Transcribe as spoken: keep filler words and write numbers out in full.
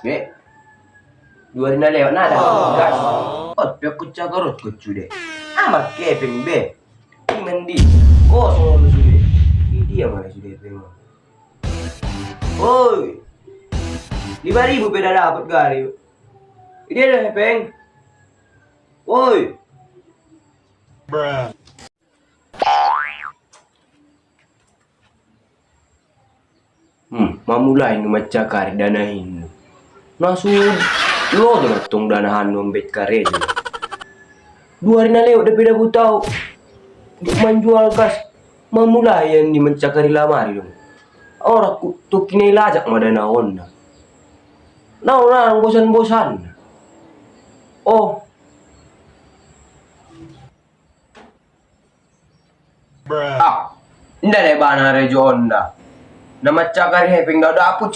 Be. Dua ari na lewat na dapot gas. Ot pe angkon cakar ot koccu de. Amak kepeng be. Iman di. Kosong olo sude. Idia ma sude hepeng. Oi. Lima ribu pe da dapot gari. Idia da hepeng. Oi. Hmm, mamulai nu mancakari dana hindu. Na sude lo do mantong dana handu ambet karejo. Dua ari na lewat dope dapot au. Manjual gas. Mamulai an ni mancakari lamari dong. Ora ku tokina ilajak ma dana on na. Na ora bosan-bosan. Oh. Ah, inda na ibana rejo on da. Na mancakari hepeng da dapot